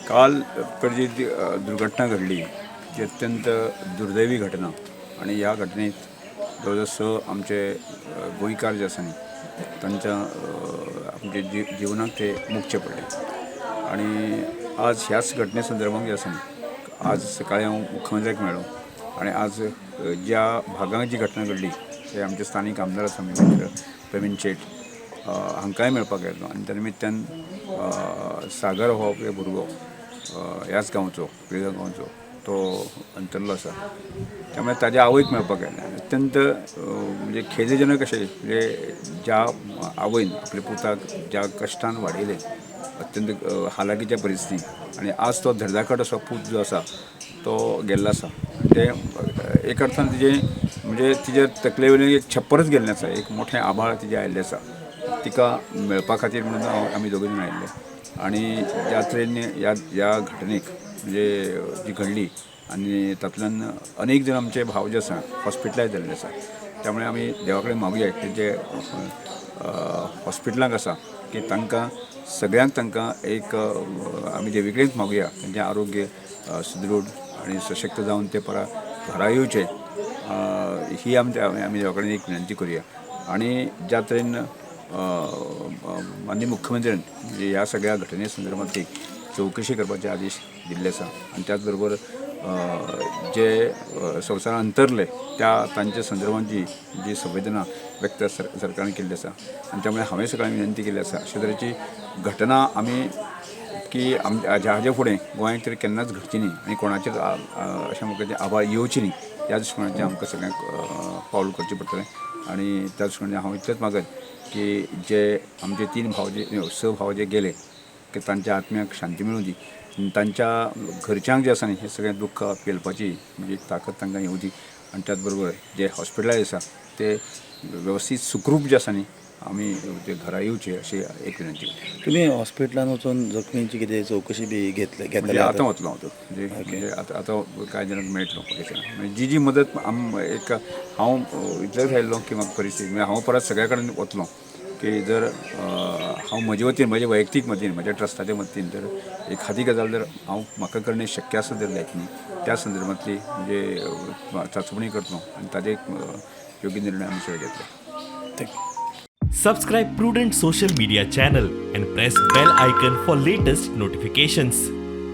काल जी दुर्घटना घडली ती अत्यंत दुर्दैवी घटना आनी ह्या घटनेत जवळ जवळ 6 आमचे गोंयकार जे आसा न्ही तांच्या आमच्या जिवनाक ते मुकचे पडले. आनी आज ह्याच घटने संदर्भात जे आसा न्ही, आज सकाळी हांव मुख्यमंत्र्याक मेळ्ळो आनी आज ज्या भागांत जी घटना घडली ते आमचे स्थानीक आमदार आसा मित्र प्रवीण शेट हांकांय मेळपाक आयलो. आनी त्या निमित्तान सागर हो भुरगो ह्याच गांवचो, पिळगांव गांवचो, तो अंतरलो आसा. त्यामुळे ताज्या आवयक मेळपाक आयलें. अत्यंत म्हणजे खेदजनक अशें, म्हणजे ज्या आवयन आपल्या पुताक ज्या कश्टान वाडयलें अत्यंत हालाकीच्या परिस्थितीन, आनी आज तो धडधाकट असो पूत जो आसा तो गेल्लो आसा. ते एक अर्थान तिजें म्हणजे तिज्या तकले वयल्यान एक छप्परच गेल्लें आसा, एक मोठें आभाळ तिजें आयिल्लें आसा. तिका मेळपा खातीर म्हणून आमी दोगूय जाण आयिल्ले. आनी ज्या तरेन ह्या घटनेक म्हणजे जी घडली आनी तातूंतल्यान अनेक जाण आमचे भाव जे आसा हॉस्पिटलायज जाल्ले आसा. त्यामुळे आमी देवा कडेन मागुया की जे हॉस्पिटलांक आसा की तांकां सगळ्यांक तांकां एक आमी देवी कडेनच मागुया तांचें आरोग्य सुदृढ आनी सशक्त जावन ते परत घरा येवचे, ही आमी देवा कडेन एक विनंती करुया. आनी ज्या तरेन माननीय मुख्यमंत्र्यान म्हणजे ह्या सगळ्या घटने संदर्भात एक चवकशी करपाचे आदेश दिल्ले आसा. आनी त्याच बरोबर जे संवसारान अंतरले त्या तांच्या संदर्भात जी जी संवेदना व्यक्त सरकारान केल्ली आसा. आनी त्यामुळे हांवें सगळ्यांक विनंती केल्ली आसा अशे तरेची घटना आमी की हाजे फुडें गोंयांत तरी केन्नाच घडची न्ही आनी कोणाचेर अशें म्हाका तें आभाळ येवची न्ही ह्या दृश्टीकोणाचें आमकां सगळ्यांक पावल करचें पडटलें. आनी त्या दृश्टीकोणाचें हांव इतलेंच मागत की जे आमचे 3 भाव जे 6 भाव जे गेले की तांच्या आत्म्याक शांती मेळूं दी, तांच्या घरच्यांक जें आसा न्ही हें सगळें दुख्ख पेलपाची म्हणजे ताकद तांकां येवं दी. आनी त्याच बरोबर जे हॉस्पिटलायज आसा ते वेवस्थीत सुखरूप जे आसा न्ही आमी ते घरा येवचे अशी एक विनंती. तुमी हॉस्पिटलान वचून जखमींची कितें चवकशी बी घेतले? म्हणजे आतां वतलो हांव, म्हणजे आतां आतां कांय जाणांक मेळटलो. म्हणजे जी जी मदत एक हांव इतलेंच आयिल्लो की म्हाका परिस्थिती म्हणजे हांव परत सगळ्या कडेन वतलो की जर हांव म्हजे वतीन, म्हजे वैयक्तीक मतीन, म्हज्या ट्रस्टाच्या मतीन जर एखादी गजाल जर हांव म्हाका करणे शक्य आसा जर जायत न्ही त्या संदर्भांतली म्हणजे चांचपणी करतलो आनी ताजे योग्य निर्णय आमी सगळे घेतले. Thank you. Subscribe Prudent Social Media channel and press bell icon for latest notifications.